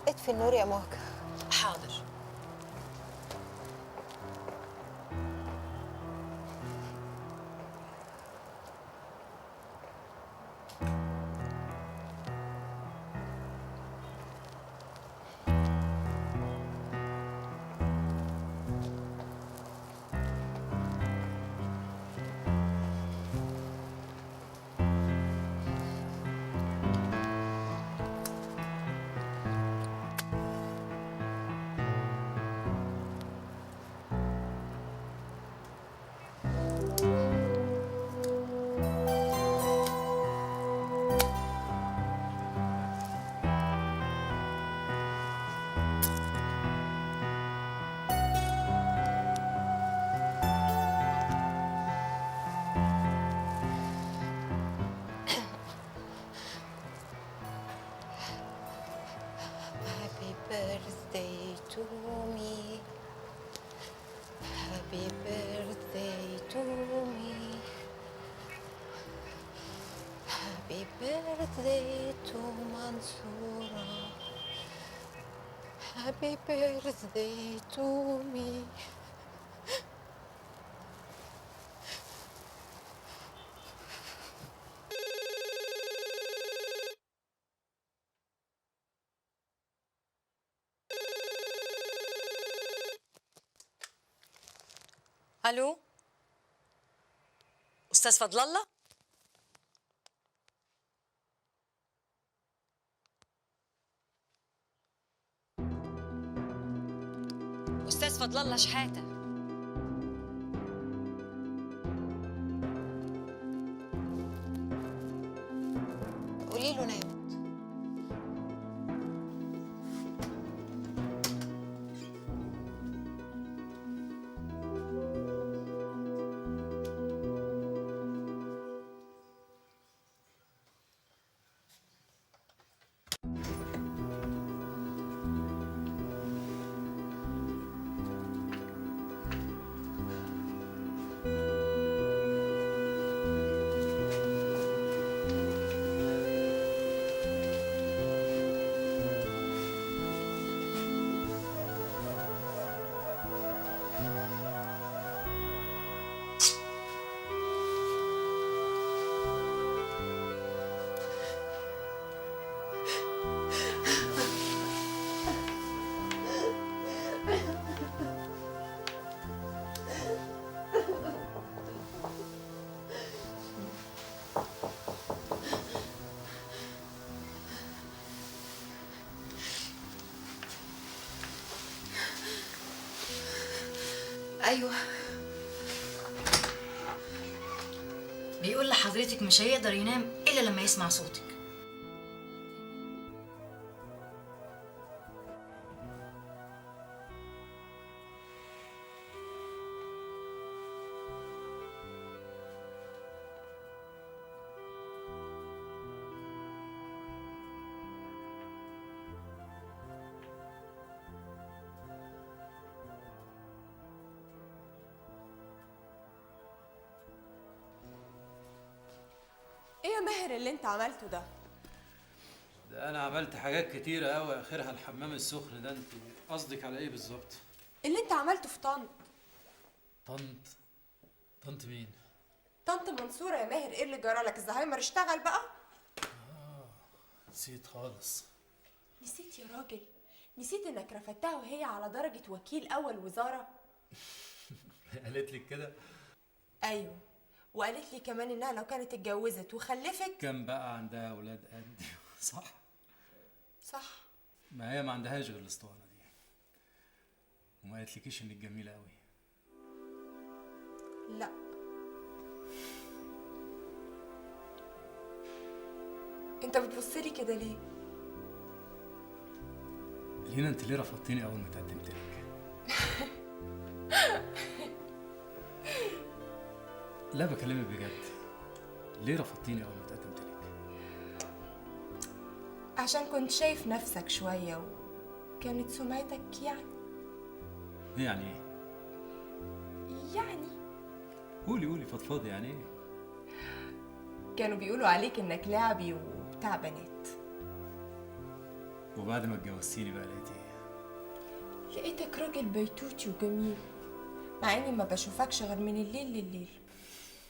اطفي النور يا مهجة. حاضر. Happy birthday to me. Happy birthday to me. Happy birthday to Mansoura. Happy birthday to me. الو، استاذ فضل الله؟ استاذ فضل الله شحاته. قولي له نامت. ايوه، بيقول لحضرتك مش هيقدر ينام الا لما يسمع صوتك. ايه يا ماهر اللي انت عملته ده؟ ده انا عملت حاجات كتيرة قوي، اخرها الحمام السخن ده. انت قصدك على ايه بالظبط؟ اللي انت عملته في طنط. طنط؟ طنط مين؟ طنط منصورة يا ماهر. ايه اللي جرالك؟ الزهايمر اشتغل بقى؟ نسيت خالص. نسيت يا راجل؟ نسيت انك رفدتها وهي على درجة وكيل اول وزارة؟ قالت لك كده؟ ايوه، وقالت لي كمان انها لو كانت اتجوزت وخلفت كان بقى عندها اولاد قدي. صح؟ صح. ما هي ما عندهاش غير الاسطوانة دي. وما قالتلكيش انك جميلة قوي؟ لا. انت بتبصلي كده ليه؟ لينا انت ليه رفضتيني اول ما تقدمت لك؟ لا بكلمك بجد، ليه رفضتيني اول ما تقدمت لك؟ عشان كنت شايف نفسك شوية وكانت سمعتك يعني. يعني ايه؟ يعني قولي قولي فضفاضي، يعني ايه؟ كانوا بيقولوا عليك انك لعبي وبتاع بنات. وبعد ما اتجوزتيني بقى لقيت ايه؟ لقيتك راجل بيتوتي وجميل، مع اني ما بشوفكش غير من الليل لليل.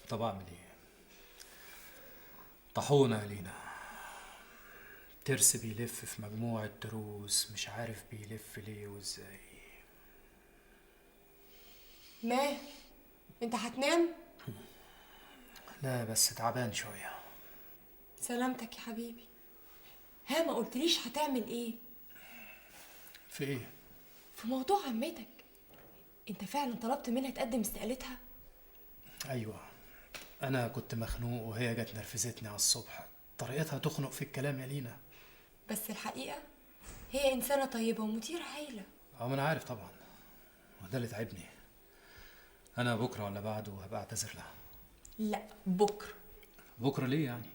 طب اعمل ايه؟ طاحونه علينا، ترس بيلف في مجموعة تروس، مش عارف بيلف ليه وازاي. ما انت هتنام؟ لا بس تعبان شوية. سلامتك يا حبيبي. ها ما قلتليش هتعمل ايه؟ في ايه؟ في موضوع عمتك. انت فعلا طلبت منها تقدم استقالتها؟ ايوه، انا كنت مخنوق وهي جت نرفزتني على الصبح، طريقتها تخنق في الكلام يا لينا. بس الحقيقة هي انسانة طيبة ومديرة هايلة. اه ما انا عارف طبعا، وده اللي تعبني. انا بكره ولا بعده هبقى اعتذر لها. لا بكره. بكره ليه يعني؟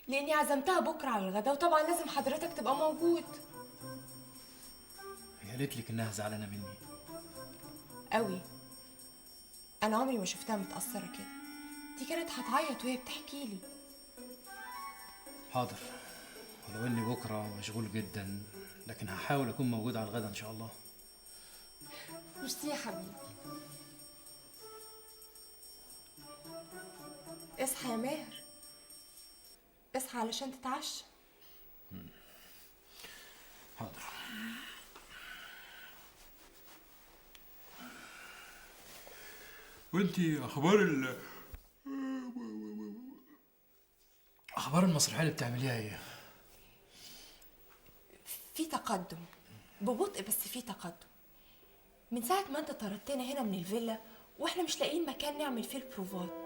لاني عزمتها بكره على الغدا، وطبعا لازم حضرتك تبقى موجود. هي قالت لك انها زعلانة مني قوي. انا عمري ما شفتها متاثرة كده، دي كانت هتعيط وهي بتحكي لي. حاضر، ولو اني بكره مشغول جدا لكن هحاول اكون موجود على الغدا ان شاء الله. ميرسي يا حبيبي. اصحى يا ماهر، اصحى علشان تتعشى. حاضر. وانتي اخبار اخبار المسرحية اللي بتعمليها ايه؟ في تقدم ببطء، بس في تقدم. من ساعة ما انت طردتنا هنا من الفيلا واحنا مش لاقيين مكان نعمل فيه البروفات.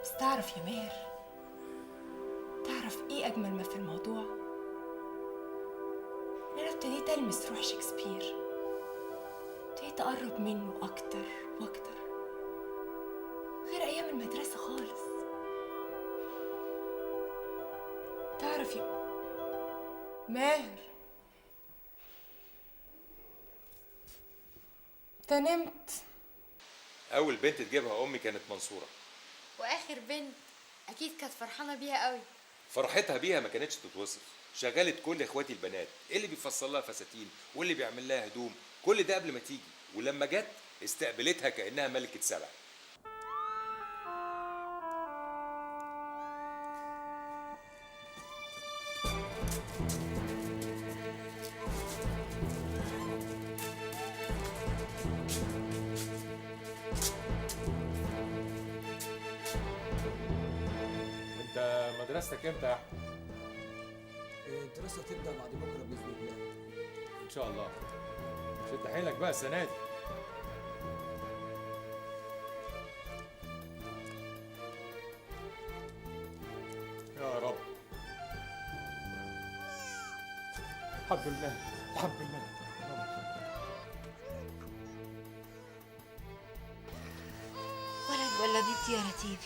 بس تعرف يا ماهر، تعرف ايه اجمل ما في الموضوع؟ ان انا ابتديت المس روح شكسبير، ابتديت اقرب منه اكتر واكتر، غير ايام المدرسة خالص. تعرف يا ماهر، انت نمت؟ اول بنت تجيبها امي كانت منصورة، واخر بنت اكيد كانت فرحانة بيها قوي. فرحتها بيها ما كانتش تتوصف. شغلت كل اخواتي البنات، اللي بيفصل لها فساتين واللي بيعمل لها هدوم، كل ده قبل ما تيجي. ولما جت استقبلتها كانها ملكه سبع. انت مدرستك امتى يا احمد؟ الدراسة تبدأ بعد بكرة بإذن الله. ان شاء الله. شد حيلك بقى السنة دي. يا رب. الحمد لله، الحمد لله. ولد ولا بنت يا رتيب؟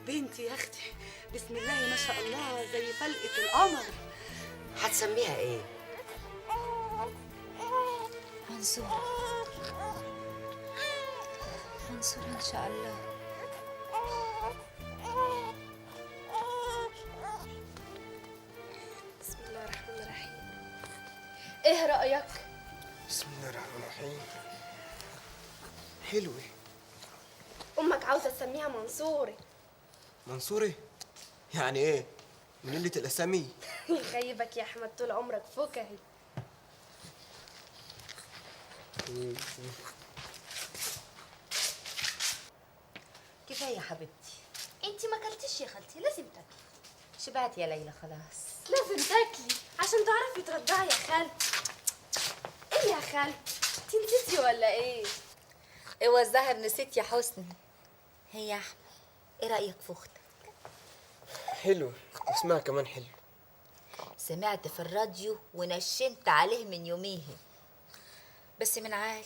بنتي يا اختي، بسم الله ما شاء الله، زي فلقة القمر. هتسميها ايه؟ منصورة. منصورة ان شاء الله. بسم الله الرحمن الرحيم. ايه رأيك؟ بسم الله الرحمن الرحيم. حلوة. امك عاوزة تسميها منصوري. منصوري؟ يعني ايه؟ من قلة الاسامي؟ يخيبك يا احمد، طول عمرك فكاهي. كفاية يا حبيبتي. انتي ما اكلتيش يا خالتي، لازم تاكلي. شبعت يا ليلى خلاص. لازم تاكلي عشان تعرفي ترضعي يا خالتي. ايه يا خالتي، انتي نسيتي ولا ايه؟ اوعى الظاهر نسيت يا حسني. هي يا احمد، ايه رايك في اختك؟ حلو، اسمها كمان حلو. سمعت في الراديو ونشنت عليه من يومية. بس من عالم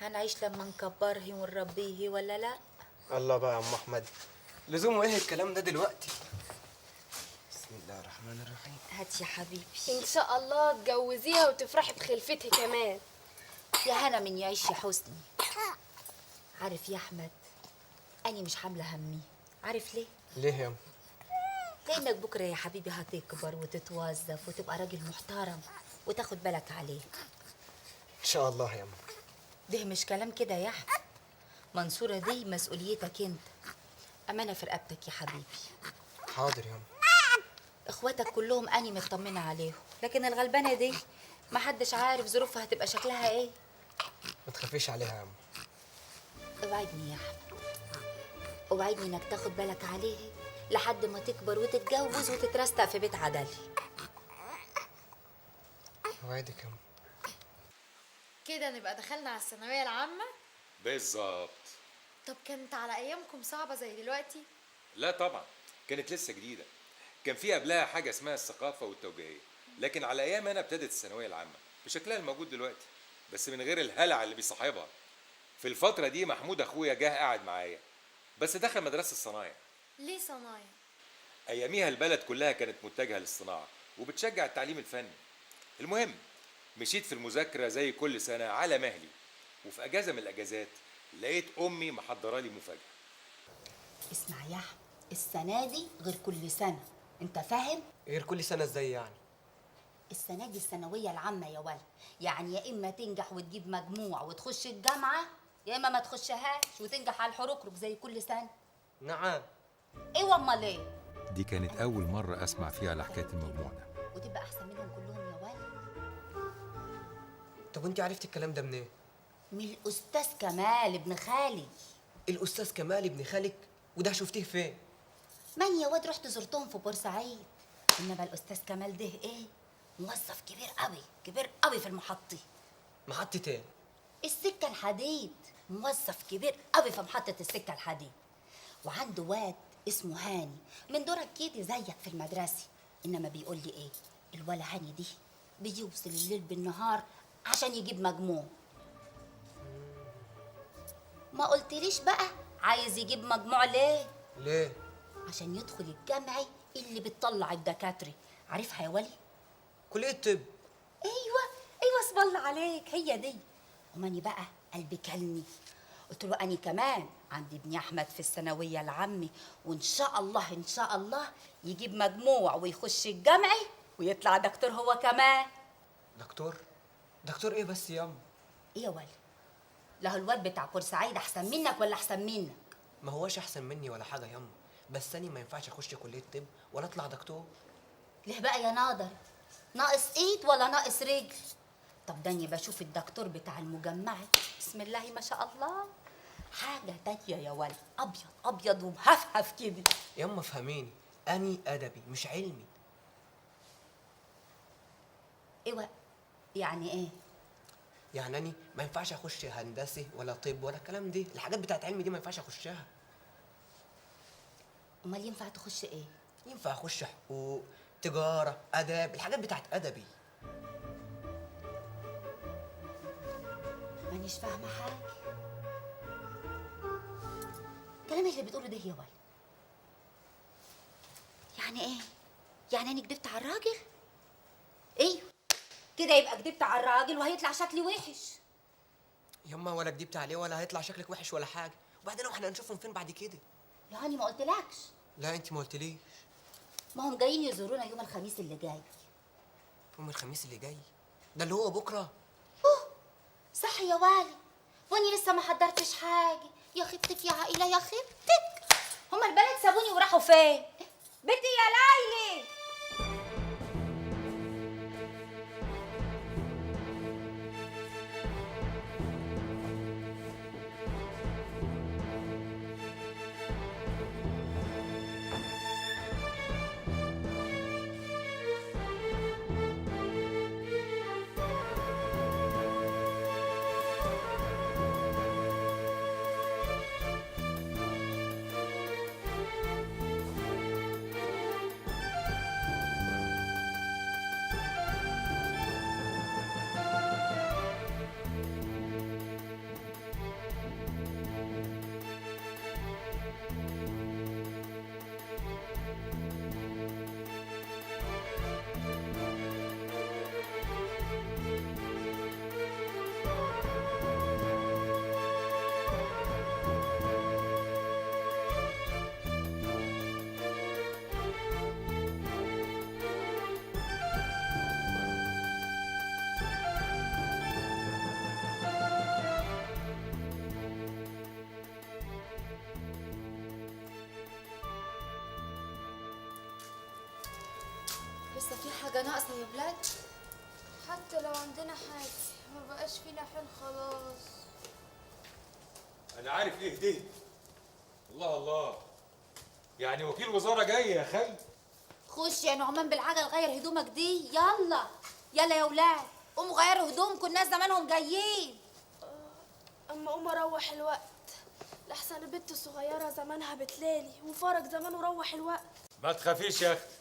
هنعيش لما نكبره ونربيه ولا لا؟ الله بقى يا ام احمد، لزومه ايه الكلام ده دلوقتي؟ بسم الله الرحمن الرحيم. هات يا حبيبي. ان شاء الله تجوزيها وتفرحي بخلفتها كمان. يا هنا من يعيش يا حسني. عارف يا احمد، أنا مش حامله همي. عارف ليه؟ ليه يا ام؟ لانك بكره يا حبيبي هتكبر وتتوظف وتبقى راجل محترم وتاخد بالك عليه. ان شاء الله يا ام. ده مش كلام كده يا احمد، منصورة دي مسؤوليتك انت، امانه في رقبتك يا حبيبي. حاضر يا ام. اخواتك كلهم اني مطمنه عليهم، لكن الغلبانه دي محدش عارف ظروفها هتبقى شكلها ايه. ما تخافيش عليها يا ام. اوعدني يا احمد، اوعدني انك تاخد بالك عليها لحد ما تكبر وتتجوز وتترستق في بيت عدلي. اوعدك يا ام. كده نبقى دخلنا على الثانوية العامة؟ بالظبط. طب كانت على ايامكم صعبة زي دلوقتي؟ لا طبعا، كانت لسه جديدة. كان في قبلها حاجة اسمها الثقافة والتوجيهيه، لكن على ايام انا ابتدت الثانوية العامة بشكلها الموجود دلوقتي، بس من غير الهلع اللي بيصاحبها. في الفترة دي محمود اخويا جه قعد معايا، بس دخل مدرسه الصنايع. ليه صنايع؟ اياميها البلد كلها كانت متجهة للصناعة وبتشجع التعليم الفني. المهم مشيت في المذاكرة زي كل سنة على مهلي، وفي اجازه من الاجازات لقيت امي محضرة لي مفاجاة. اسمع يا احمد، السنة دي غير كل سنة، انت فاهم؟ غير كل سنة ازاي يعني؟ السنة دي الثانوية العامة يا ولد، يعني يا اما تنجح وتجيب مجموع وتخش الجامعة، يا اما ما تخشهاش وتنجح على الحركرك زي كل سنة. نعم. ايه امال ايه؟ دي كانت اول مرة اسمع فيها على حكاية المجموع ده. وتبقى احسن منهم كلهم يا ولد. طب وانت عرفتي الكلام ده منين؟ من الاستاذ كمال ابن خالي. الاستاذ كمال ابن خالك؟ وده شفتيه فين؟ من يا واد رحت زرتهم في بورسعيد. انما الاستاذ كمال ده ايه؟ موظف كبير قوي، كبير قوي في المحطة. محطة ايه؟ السكة الحديد. موظف كبير قوي في محطة السكة الحديد، وعنده واد اسمه هاني من دورك كده زيك في المدرسة. انما بيقول لي ايه؟ الولا هاني دي بيوصل الليل بالنهار عشان يجيب مجموع. ما قلتليش بقى عايز يجيب مجموع ليه؟ ليه؟ عشان يدخل الجامعة اللي بتطلع الدكاترة. عارفها يا ولي؟ كلية الطب. ايوه ايوه، اسم الله عليك، هي دي. وماني بقى قلبي كلني، قلت له اني كمان عندي ابني احمد في الثانوية العامة، وان شاء الله ان شاء الله يجيب مجموع ويخش الجامعة ويطلع دكتور هو كمان. دكتور؟ دكتور ايه بس ياما؟ ايه يا ولي؟ له الواد بتاع بورسعيد احسن منك ولا احسن منك؟ ما هواش احسن مني ولا حاجة ياما، بس انا ما ينفعش اخش كليه طب ولا اطلع دكتور. ليه بقى يا ناضر؟ ناقص ايد ولا ناقص رجل؟ طب ده اني بشوف الدكتور بتاع المجمعة بسم الله ما شاء الله حاجة تانية يا ولد، ابيض ابيض ومهفهف كده. ياما فهميني، اني ادبي مش علمي. ايوه يعني ايه؟ يعني اني ما ينفعش اخش هندسة ولا طب ولا الكلام دي، الحاجات بتاعت علمي دي ما ينفعش اخشها. امال ينفع تخش ايه؟ ينفع اخش حقوق، تجارة، اداب، الحاجات بتاعت ادبي. مانيش فاهمه حاجة. الكلام اللي بتقوله ده يا ولد يعني ايه؟ يعني انا كدبت على الراجل؟ ايوه كده يبقى كدبت على الراجل وهيطلع شكلي وحش. يما ولا كدبت عليه ولا هيطلع شكلك وحش ولا حاجة، وبعدين احنا هنشوفهم فين بعد كده؟ يا هاني ما قلتلكش. لا انت ما قلتليش. ما هم جايين يزورونا يوم الخميس اللي جاي. يوم الخميس اللي جاي؟ ده اللي هو بكره؟ اوه صح يا والي، واني لسه ما حضرتش حاجة. يا خيبتك يا عائلة يا خيبتك، هما البلد سابوني وراحوا فين؟ بنتي يا ليلي. لسه في حاجة ناقصة يا بلاد؟ حتى لو عندنا حاجة ما بقاش فينا حل خلاص. انا عارف ايه دي. الله الله، يعني وكيل وزارة جاي يا خالد. خش يا نعمان بالعجل، غير هدومك دي. يلا يلا يا ولاد، قوموا غيروا هدومكم، الناس زمانهم جايين. اما قوم اروح الوقت، لحسن البت الصغيرة زمانها بتلالي، وفرج زمانه روح الوقت. ما تخافيش يا اختي،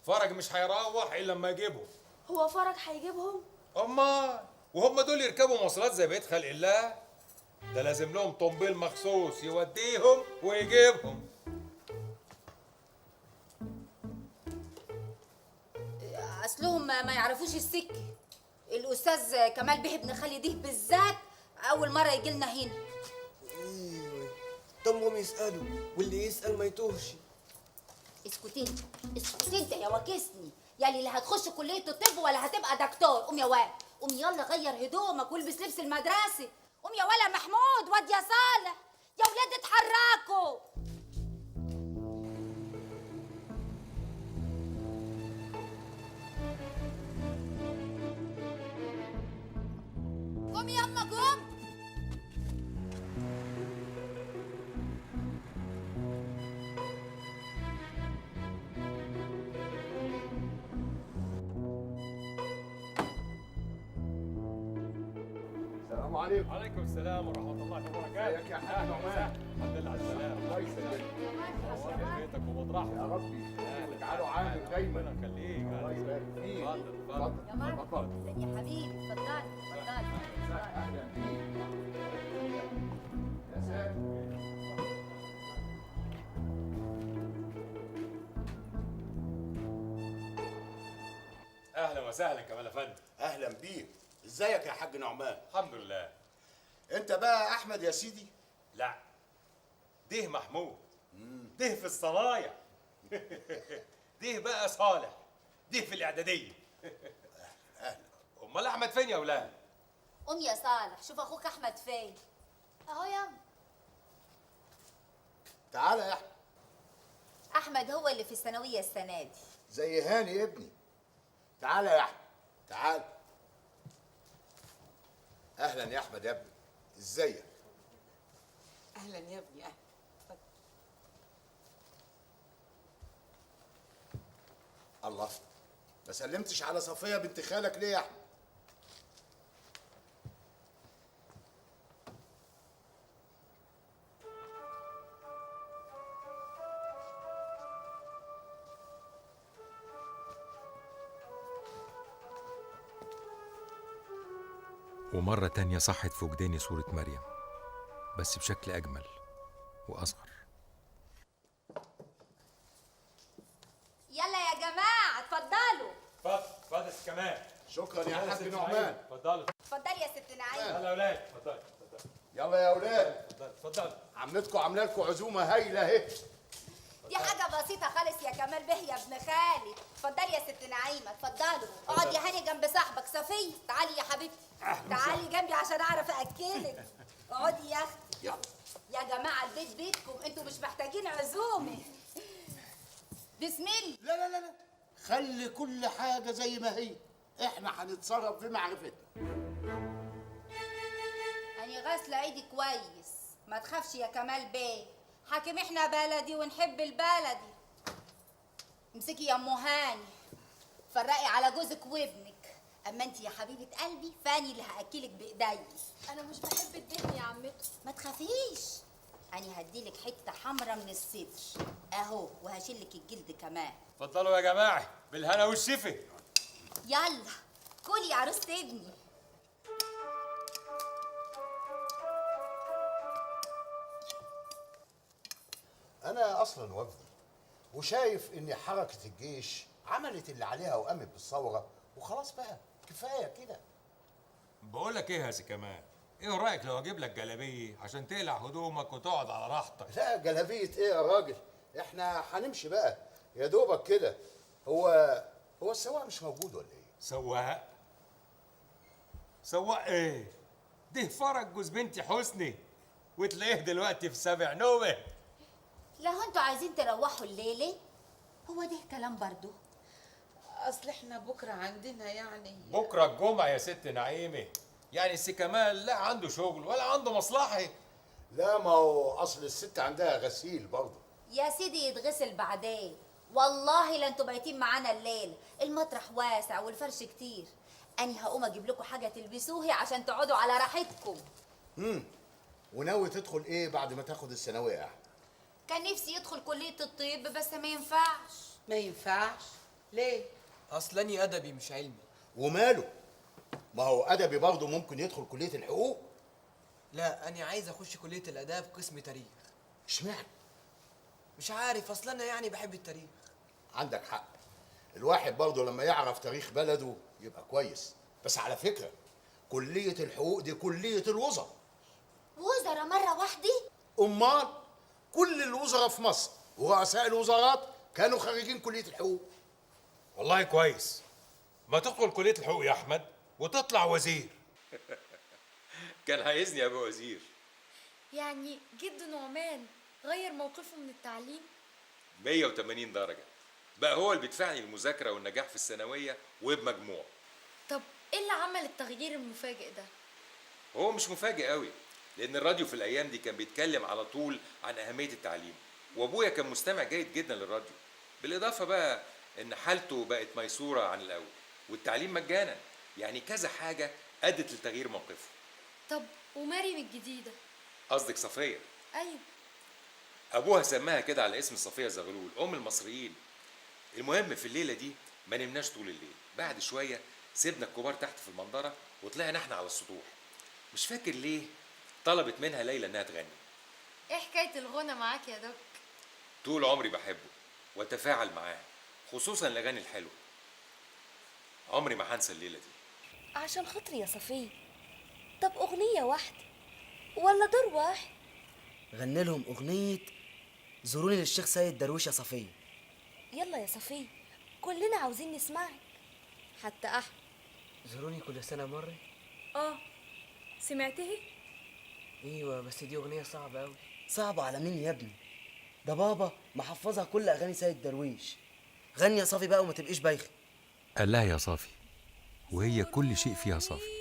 فرج مش هيروح الا لما يجيبهم. هو فرج هيجيبهم؟ امال وهم دول يركبوا مواصلات زي بقية خلق الله؟ ده لازم لهم طنبيل مخصوص يوديهم ويجيبهم. اصلهم ما يعرفوش السكة. الاستاذ كمال بيه ابن خالي ده بالذات اول مرة يجي لنا هنا. ايوه، طب يسالوا، واللي يسال ما يتوهش. اسكت انت، اسكت انت يا واكسني، يعني اللي هتخش كليه الطب ولا هتبقى دكتور. قوم يا واد، قوم يلا غير هدومك والبس لبس المدرسة. قوم يا ولا محمود، واد يا صالح، يا ولاد اتحركوا. قوم يما قوم. السلام عليكم. وعليكم السلام ورحمة الله وبركاته. ازيك يا حاج نعمان؟ الحمد لله على السلامة. الله يسلمك. بيتك ومطرحك يا رب يخليك وتعالوا عامر دايما. ربنا يخليك. الله يبارك فيك. اتفضل يا مرحبا يا حبيبي، اتفضل اتفضل. اهلا بيك يا ساتر. اهلا وسهلا كمال افندي. اهلا بيك. ازيك يا حاج نعمان؟ الحمد لله. انت بقى احمد يا سيدي؟ لا، ده محمود، ده في الصنايع، ده بقى صالح، ده في الاعدادية. اهلا. امال احمد فين يا ولاد؟ قوم يا صالح شوف اخوك احمد فين. اهو ياما. تعالى يا احمد. احمد هو اللي في الثانوية السنة دي. زي هاني ابني. تعالى يا احمد، تعالى. اهلا يا احمد يا ابني، ازيك؟ اهلا يا ابني، اهلا. اتفضل. الله، ما سلمتش على صفيه بنت خالك ليه يا احمد؟ ومرة تانية صحت في وجداني صورة مريم، بس بشكل أجمل وأصغر. يلا يا جماعة اتفضلوا. اتفضل اتفضل يا كمال. شكرا يا حاج نعمان. اتفضلوا. اتفضلي يا ست نعيم. يلا يا ولاد اتفضلوا اتفضلوا. يلا يا ولاد اتفضلوا اتفضلوا. عمتكم عامله لكم عزومة هايلة اهي. دي حاجة بسيطة خالص يا كمال بيه يا ابن خالي. اتفضلي يا ست نعيمة، اتفضلوا. اقعد يا هاني جنب صاحبك. صفية تعالي يا حبيبتي، تعالي جنبي عشان اعرف اكلك. اقعدي يا اختي. يلا يا جماعة البيت بيتكم، انتوا مش محتاجين عزومة. بسم الله. لا لا لا لا، خلي كل حاجة زي ما هي، احنا هنتصرف في معرفتنا. أنا غاسلة ايدي كويس، ما تخافش يا كمال بيه، حاكم احنا بلدي ونحب البلدي. امسكي يا ام هاني، فرقي على جوزك وابنك. اما انت يا حبيبه قلبي فاني اللي هاكلك بايدي. انا مش بحب الدهن يا عمتو. ما تخافيش، انا هديلك حتة حمرا من الصدر اهو، وهشيلك الجلد كمان. اتفضلوا يا جماعة بالهنا والشفا. يلا كلي يا عروسه ابني. أنا أصلاً وفدي، وشايف إن حركة الجيش عملت اللي عليها وقامت بالثورة، وخلاص بقى كفاية كده. بقول لك إيه يا سي كمال؟ إيه رأيك لو أجيب لك جلابية عشان تقلع هدومك وتقعد على راحتك؟ لا جلابية إيه يا راجل؟ إحنا هنمشي بقى يا دوبك كده. هو السواق مش موجود ولا إيه؟ سواق؟ سواق إيه؟ ده فرج جوز بنتي حسني، وتلاقيه دلوقتي في سابع نومه. لو انتوا عايزين تروحوا الليلة، هو ده كلام برضو. اصل احنا بكره عندنا يعني بكره الجمعة يا ست نعيمه، يعني السي كمال لا عنده شغل ولا عنده مصلحة. لا ما هو اصل الست عندها غسيل برضه. يا سيدي يتغسل بعدين، والله لا انتوا بايتين معانا الليل، المطرح واسع والفرش كتير. أنا هقوم أجيب لكم حاجة تلبسوها عشان تقعدوا على راحتكم. وناوي تدخل إيه بعد ما تاخد الثانوية يا أحمد؟ كان نفسي يدخل كلية الطب بس ما ينفعش. ما ينفعش؟ ليه؟ أصلاني أدبي مش علمي. وماله؟ ما هو أدبي برضه ممكن يدخل كلية الحقوق. لا أنا عايز أخش كلية الآداب قسم تاريخ. اشمعنى؟ مش عارف، أصل أنا يعني بحب التاريخ. عندك حق، الواحد برضه لما يعرف تاريخ بلده يبقى كويس. بس على فكرة كلية الحقوق دي كلية الوزراء. وزراء مرة واحدة؟ أمال كل الوزراء في مصر ورؤساء الوزارات كانوا خريجين كلية الحقوق. والله كويس، ما تدخل كلية الحقوق يا أحمد وتطلع وزير. كان عايزني أبقى وزير. يعني جد نعمان غير موقفه من التعليم 180 درجة، بقى هو اللي بيدفعني المذاكرة والنجاح في الثانوية وبمجموع. طب ايه اللي عمل التغيير المفاجئ ده؟ هو مش مفاجئ قوي، لأن الراديو في الأيام دي كان بيتكلم على طول عن أهمية التعليم، وأبويا كان مستمع جيد جدا للراديو. بالإضافة بقى إن حالته بقت ميسورة عن الأول، والتعليم مجانا، يعني كذا حاجة أدت لتغيير موقفه. طب ومريم الجديدة؟ قصدك صفية؟ أيوه، أبوها سماها كده على اسم صفية زغلول أم المصريين. المهم في الليلة دي ما نمناش طول الليل، بعد شوية سيبنا الكبار تحت في المنظرة وطلعنا احنا على السطوح. مش فاكر ليه طلبت منها ليلى انها تغني. ايه حكاية الغنى معاك يا دوك؟ طول عمري بحبه واتفاعل معاه، خصوصا الاغاني الحلوة. عمري ما هنسى الليلة دي. عشان خاطري يا صفية، طب أغنية واحدة ولا دور واحد؟ غني لهم أغنية زوروني للشيخ سيد درويش يا صفية. يلا يا صفية، كلنا عاوزين نسمعك، حتى أحمد. زوروني كل سنة مرة؟ اه سمعته؟ ايوه بس دي أغنية صعبة أوي. صعبة على مين يا ابني؟ ده بابا محفظها كل أغاني سيد درويش. غني يا صافي بقى وما تبقيش بايخة. قال لها يا صافي، وهي كل شيء فيها صافي،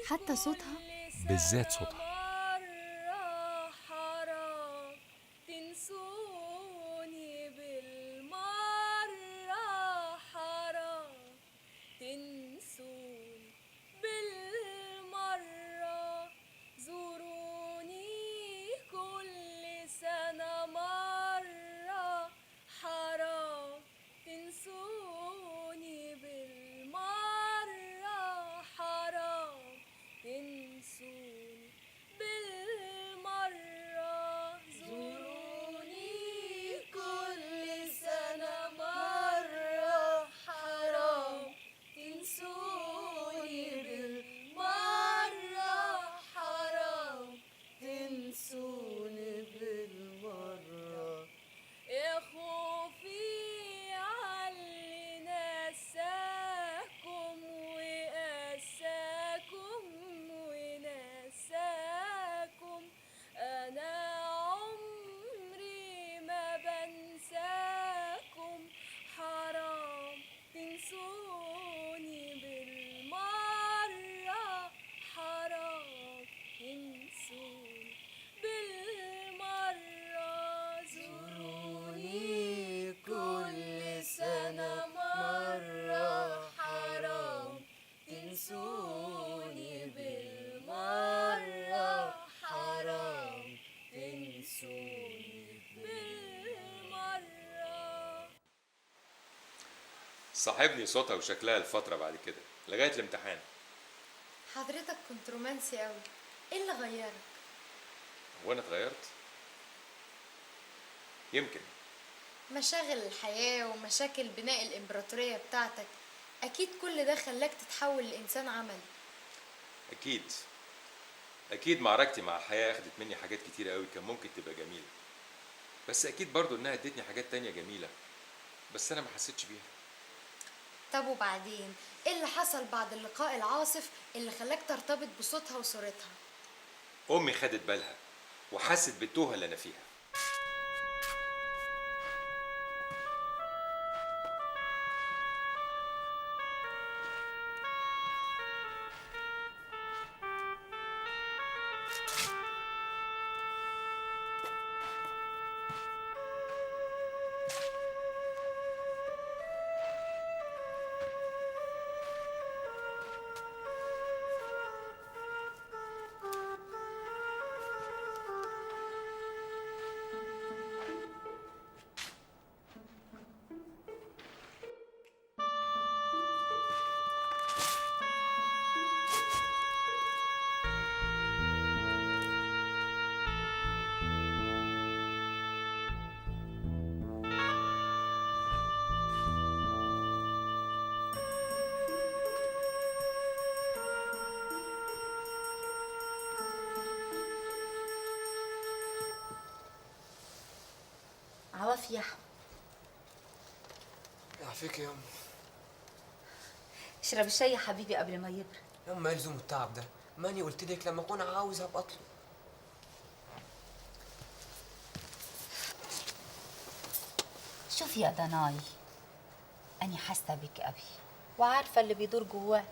حتى صوتها، بالذات صوتها. صاحبني صوتها وشكلها الفترة بعد كده لغاية الامتحان. حضرتك كنت رومانسي قوي، ايه اللي غيرك؟ هو انا اتغيرت؟ يمكن مشاغل الحياة ومشاكل بناء الإمبراطورية بتاعتك، أكيد كل ده خلاك تتحول لإنسان عملي. أكيد أكيد معركتي مع الحياة أخدت مني حاجات كتيرة قوي كان ممكن تبقى جميلة، بس أكيد برضو إنها ادتني حاجات تانية جميلة بس أنا ما حسيتش بيها. طب وبعدين ايه اللي حصل بعد اللقاء العاصف اللي خلاك ترتبط بصوتها وصورتها؟ امي خدت بالها وحست بالتوهه اللي انا فيها. بالعافية يا احمد. يعافيك يا يما. اشرب الشاي يا حبيبي قبل ما يبرد. يما ايه لزوم التعب ده؟ ماني قلت لك لما اكون عاوز هبقى اطلب. شوف يا دناي، أنا حاسة بك قوي وعارفة اللي بيدور جواك،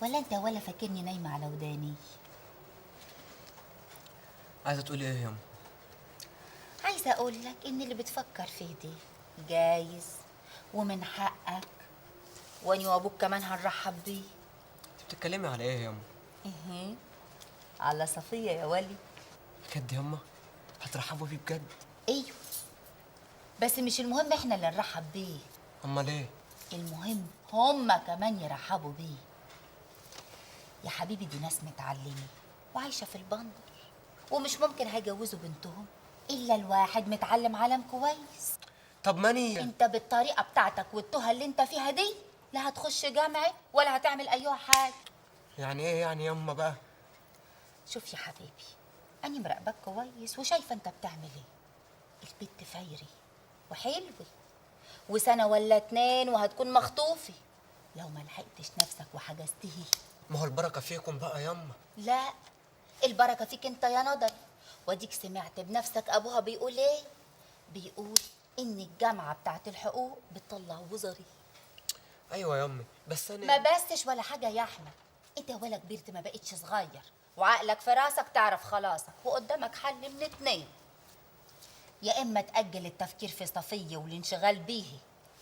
ولا أنت ولا فاكرني نايمة على وداني. عايزة تقولي إيه يا يما؟ عايزة أقول لك إن اللي بتفكر فيه دي جايز ومن حقك، وأني وأبوك كمان هنرحب بيه. أنت بتتكلمي على إيه يا يما؟ إيه؟ على صفية يا ولي. بجد يا يما؟ هترحبوا بيه بجد؟ أيوه، بس مش المهم احنا اللي نرحب بيه. امال ايه؟ المهم هما كمان يرحبوا بيه. يا حبيبي دي ناس متعلمة وعايشة في البندر، ومش ممكن هيجوزوا بنتهم الا الواحد متعلم علم كويس. طب ماني انت بالطريقة بتاعتك والتهى اللي انت فيها دي لا هتخش جامعه ولا هتعمل ايها حاجة. يعني ايه يعني يما بقى؟ شوف يا حبيبي، انا مراقبك كويس وشايفه انت بتعمل ايه. البت فايري وحلوة، وسنة ولا اتنين وهتكون مخطوفة لو ما لحقتش نفسك وحجزته. ما هو البركة فيكم بقى ياما. لا، البركة فيك انت يا نضر. واديك سمعت بنفسك ابوها بيقول ايه؟ بيقول ان الجامعة بتاعت الحقوق بتطلع وزري. ايوه يا امي، بس انا ما بسش ولا حاجة يا احمد. انت ولا كبرت، ما بقتش صغير، وعقلك في راسك تعرف خلاصك، وقدامك حل من اتنين: يا إما تأجل التفكير في صفية والانشغال بيه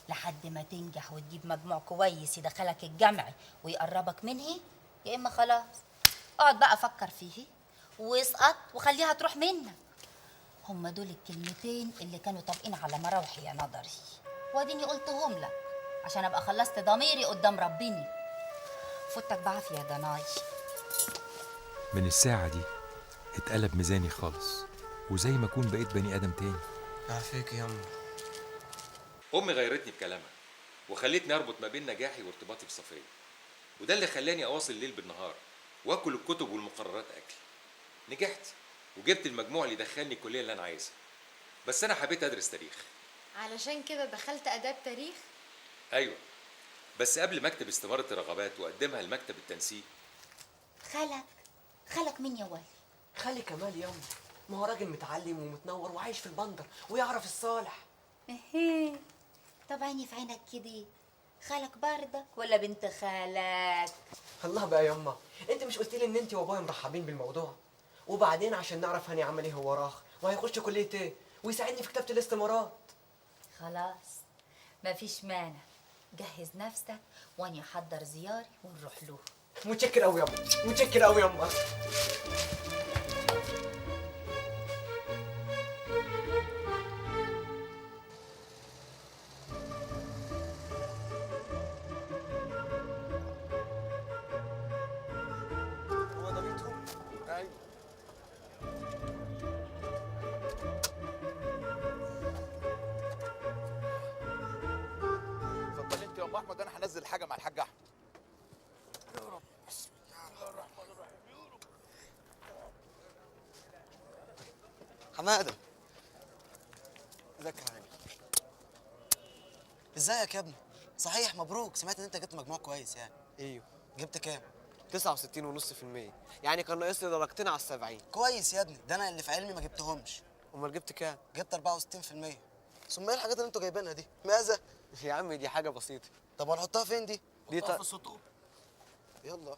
لحد ما تنجح وتجيب مجموع كويس يدخلك الجامعة ويقربك منه، يا إما خلاص اقعد بقى فكر فيه واسقط وخليها تروح منك. هما دول الكلمتين اللي كانوا طابقين على مراوحي يا نظري، واديني قلتهم لك عشان أبقى خلصت ضميري قدام ربني. فوتك بعافية يا دناي. من الساعة دي اتقلب ميزاني خالص، وزي ما اكون بقيت بني ادم تاني. يعافيك يا يما. امي غيرتني بكلامها وخلتني اربط ما بين نجاحي وارتباطي بصفيه، وده اللي خلاني اواصل الليل بالنهار واكل الكتب والمقررات اكل. نجحت وجبت المجموع اللي دخلني الكلية اللي انا عايزها، بس انا حبيت ادرس تاريخ. علشان كده دخلت اداب تاريخ؟ ايوه، بس قبل ما اكتب استماره الرغبات واقدمها لمكتب التنسيق. خالك مين يا ولي؟ خالي كمال يما، ما هو راجل متعلم ومتنور وعايش في البندر ويعرف الصالح. ايه؟ طب عيني في عينك كده، خالك بردك ولا بنت خالك؟ الله بقى يما، انت مش قلت لي ان انت وابويا مرحبين بالموضوع؟ وبعدين عشان نعرف هاني عمل ايه هو راخ وهيخش كليه ايه ويساعدني في كتابه الاستمارات. خلاص مفيش مانع، جهز نفسك واني احضر زياري ونروح له. متشكر قوي يما، متشكر قوي يما. احمد، انا هنزل حاجة مع الحاج احمد. يا رب، بسم الله الرحمن الرحيم. يا رب. حمادة، ازيك يا حبيبي؟ ازيك يا ابني؟ صحيح مبروك، سمعت ان انت جبت مجموع كويس يعني. ايوه. جبت كام؟ 69.5%، يعني كان ناقص لي درجتين على 70. كويس يا ابني، ده انا اللي في علمي ما جبتهمش. امال جبت كام؟ جبت 64%. ثم ايه الحاجات اللي انتوا جايبينها دي؟ ماذا؟ يا عم دي حاجة بسيطة. طب هنحطها فين دي؟ دي في السطور. يلا.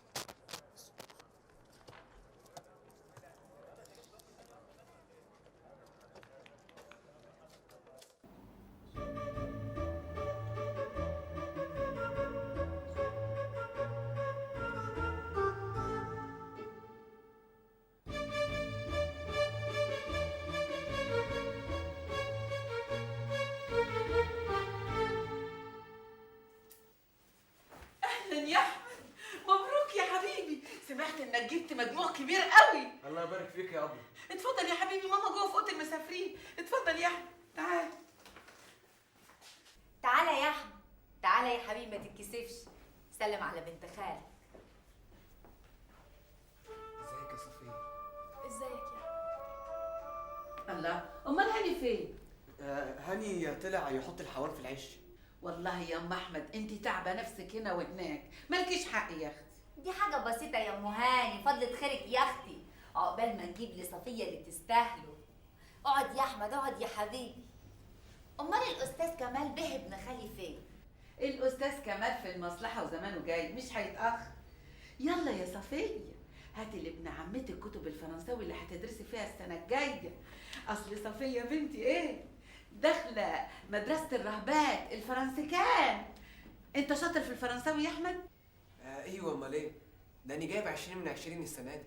يا احمد مبروك يا حبيبي، سمعت انك جبت مجموع كبير قوي. الله يبارك فيك يا ابني. اتفضل يا حبيبي، ماما جوه في اوضة المسافرين. اتفضل يا احمد، تعال تعالى يا احمد، تعالى يا حبيبي، ما تتكسفش، سلم على بنت خالك. ازيك يا صفيه؟ ازيك يا احمد؟ الله، امال هاني فين؟ هاني طلع يحط الحوار في العش. والله يا ام احمد انت تعبه نفسك هنا وهناك، مالكيش حق يا اختي. دي حاجة بسيطة يا ام هاني، فضلة خيرك يا اختي، عقبال ما نجيب لصفيه اللي تستاهله. اقعد يا احمد، اقعد يا حبيبي. امال الاستاذ كمال به ابن خالي فين؟ الاستاذ كمال في المصلحة وزمانه جاي، مش هيتاخر. يلا يا صفيه هاتي لابن عمتك كتب الفرنساوي اللي هتدرسي فيها السنة الجاية. اصل صفيه بنتي ايه؟ داخله مدرسه الرهبات الفرنسيكان. انت شاطر في الفرنساوي يا احمد؟ ايوه امال ايه؟ ده انا جايب 20 من 20 السنة دي.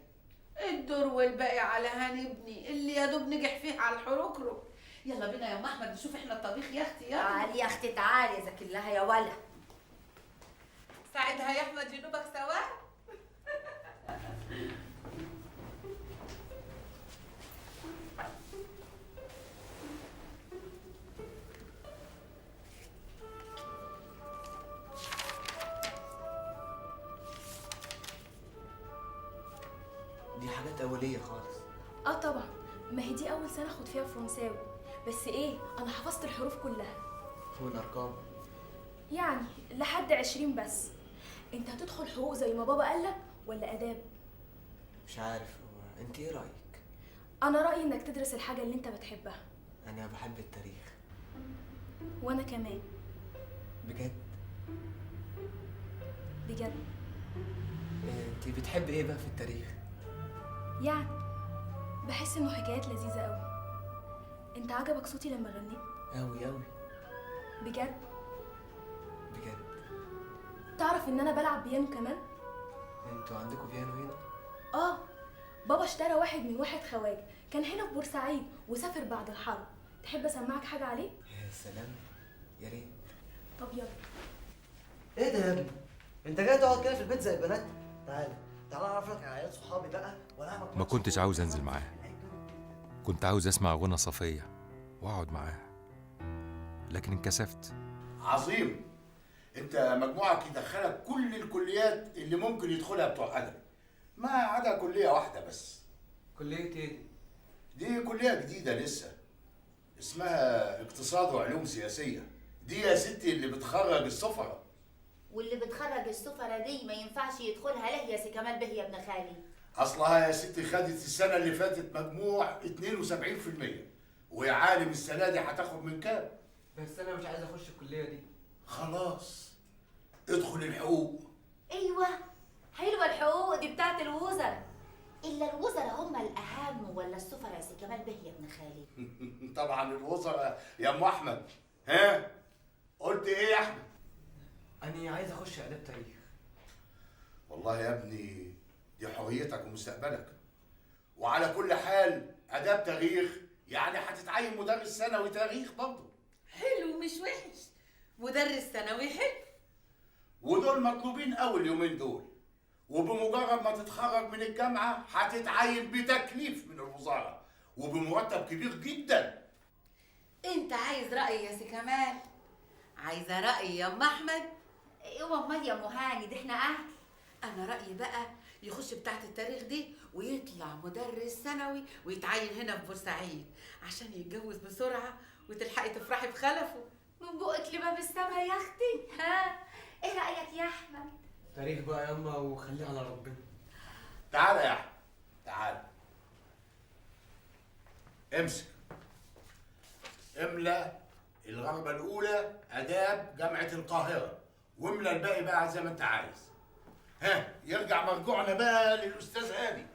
الدور والباقي على هاني ابني اللي يا دوب نجح فيه على الحركرك. يلا بينا يا ام احمد نشوف احنا الطبيخ يا اختي. يلا تعالي يا اختي، تعالي ذاكر لها يا ولا. ساعدها يا احمد جنوبك سوا. دي حاجات أولية خالص. اه طبعا، ما هي دي أول سنة أخد فيها فرنساوي، بس إيه أنا حفظت الحروف كلها. والأرقام؟ يعني لحد 20 بس. أنت هتدخل حقوق زي ما بابا قالك ولا آداب؟ مش عارف، هو أنت إيه رأيك؟ أنا رأيي إنك تدرس الحاجة اللي أنت بتحبها. أنا بحب التاريخ. وأنا كمان. بجد؟ بجد. أنت بتحبي إيه بقى في التاريخ؟ يعني بحس انه حكايات لذيذة قوي. انت عجبك صوتي لما غنيت؟ قوي قوي. بجد؟ بجد. تعرف ان انا بلعب بيانو كمان؟ انتوا عندكم بيانو هنا؟ اه، بابا اشترى واحد من واحد خواجه كان هنا في بورسعيد وسافر بعد الحرب. تحب اسمعك حاجة عليه؟ يا سلام، يا ريت. طب يلا. ايه ده يا ابني؟ انت جاي تقعد كده في البيت زي البنات؟ تعالى تعالى اعرفك على عيال صحابي بقى. ما كنتش عاوز انزل معاها، كنت عاوز اسمع غنى صفية واقعد معاها، لكن انكسفت. عظيم، انت مجموعك يدخلك كل الكليات اللي ممكن يدخلها بتوع ادبي، ما عدا كلية واحدة بس. كلية ايه دي؟ دي كلية جديدة لسه، اسمها اقتصاد وعلوم سياسية. دي يا ستي اللي بتخرج السفرة. واللي بتخرج السفرة دي ما ينفعش يدخلها ليه يا سي كمال به يا ابن خالي؟ اصلها يا ستي خدت السنة اللي فاتت مجموع 72%، ويا عالم السنة دي هتاخد من كام؟ بس انا مش عايز اخش الكلية دي. خلاص ادخل الحقوق. ايوه حلوة الحقوق دي بتاعت الوزراء. الا الوزراء هم الاهم ولا السفراء يا سي كمال به يا ابن خالي؟ طبعا الوزراء يا ام احمد. ها قلت ايه يا احمد؟ انا عايز اخش اداب تاريخ. والله يا ابني دي حريتك ومستقبلك، وعلى كل حال اداب تاريخ يعني هتتعين مدرس ثانوي تاريخ برضه. حلو مش وحش، مدرس ثانوي حلو. ودول مطلوبين قوي اليومين دول، وبمجرد ما تتخرج من الجامعة هتتعين بتكليف من الوزارة وبمرتب كبير جدا. انت عايز رايي يا سي كمال؟ عايزه رايي يا ام احمد؟ ايوه امال يا ام هاني، ده احنا اهل. انا رايي بقى يخش بتاعت التاريخ دي ويطلع مدرس ثانوي ويتعين هنا في بورسعيد عشان يتجوز بسرعة وتلحقي تفرحي بخلفه. من بقك لباب السما يا اختي. ها ايه رايك يا احمد؟ تاريخ بقى ياما وخليه على ربنا. تعالى يا احمد تعالى، امسك املى الرغبة الاولى اداب جامعه القاهرة، واملى الباقي بقى زي ما انت عايز. ها يرجع مرجوعنا بقى للاستاذ هاني.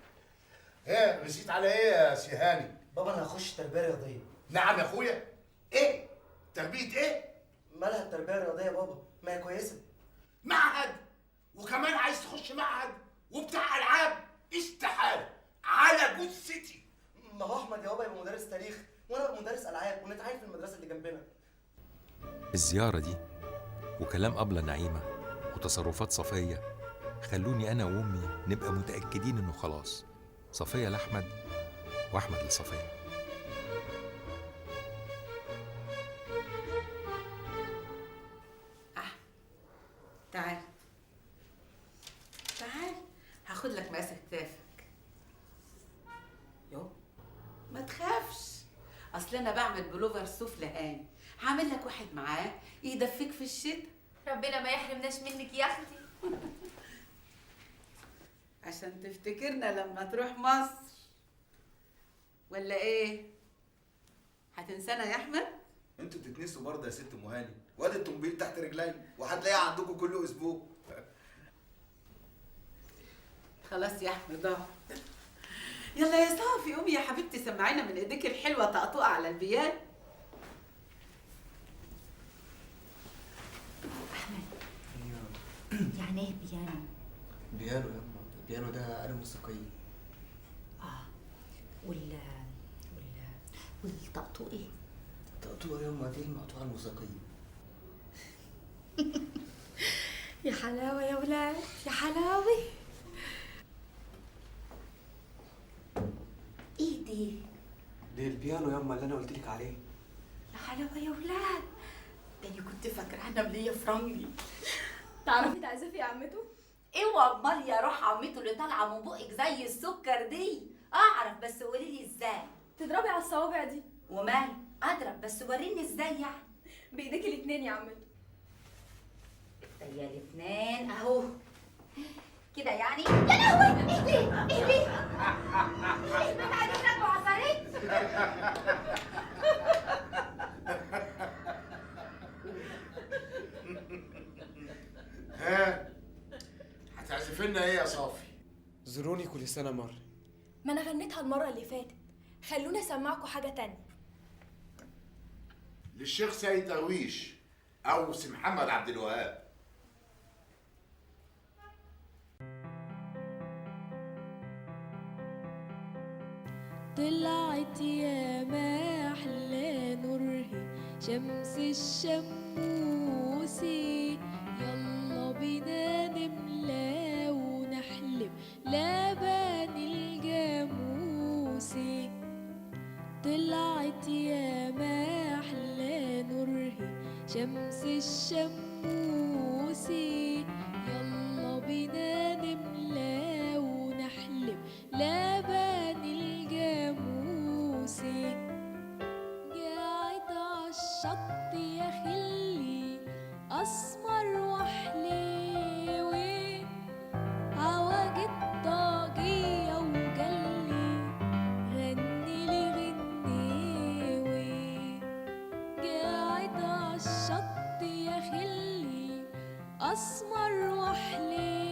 ها رسيت على ايه يا سي هاني؟ بابا انا هخش تربيه رياضية. نعم يا اخويا؟ ايه؟ تربيه ايه؟ مالها التربية الرياضية يا بابا؟ ما هي كويسة. معهد، وكمان عايز تخش معهد وبتاع العاب؟ استحالة، على جثتي. ما هو احمد يا بابا يبقى مدرس تاريخ وانا ابقى مدرس العاب ونتعين في المدرسة اللي جنبنا. الزيارة دي وكلام أبلة نعيمه وتصرفات صفيه خلوني أنا وأمي نبقى متأكدين إنه خلاص صفية لأحمد وأحمد لصفية. أحمد تعال تعال، هاخد لك مقاس كتافك. يو ما تخافش، اصل اصل انا بعمل بلوفر صوف لهاني، هعمل لك واحد معاه يدفيك في الشتاء. ربنا ما يحرمناش منك يا اختي. عشان تفتكرنا لما تروح مصر ولا ايه؟ هتنسانا يا احمد؟ انتوا بتتنسوا برضه يا ست ام هاني، وادي الطنبيل تحت رجلي وهتلاقيها عندكم كل اسبوع. خلاص يا احمد اقعد. يلا يا صافي قومي يا حبيبتي سمعينا من ايديك الحلوة طقطقة على البيان. احمد. ايوه. يعني ايه بيانو؟ بيانو يما، البيانو ده آلة موسيقية. وال والطقطوق ايه؟ الطقطوقة يما دي المقطوعة الموسيقية. يا حلاوة يا ولاد، يا حلاوة. ايه دي؟ دي البيانو يما اللي انا قلت لك عليه. يا حلاوة يا ولاد، ده انا كنت فاكرة نملية فرنجي. تعرفي تعزفي يا عمته؟ اوعى امال يا روح عمته اللي طالعة من بقك زي السكر دي. اعرف بس قولي لي ازاي. تضربي على الصوابع دي. ومال اضرب، بس وريني ازاي يعني. بايديكي الاتنين يا عمته. يا الاتنين اهو كده يعني. يا لهوي، ايه دي؟ ايه دي؟ ايه بتاع دي؟ راكبه عفاريت. ها هتعزفي لنا ايه يا صافي؟ زوروني كل سنة مرة. ما انا غنيتها المرة اللي فاتت، خلونا اسمعكم حاجة تانية. للشيخ سيد درويش او سي محمد عبد الوهاب. طلعت يا ما احلى نورهي شمس الشموسي، يلا بينا نملى ونحلب لبن الجاموسي. طلعت يا ما احلى نورهي شمس الشموسي، يلا بينا نملى ونحلب لبن الجاموسي. قاعد عالشط يا خلي اسمر وحليوي، عواج الطاقية وجلي غني لي غنيوي. قاعد عالشط يا خلي اسمر وحليوي،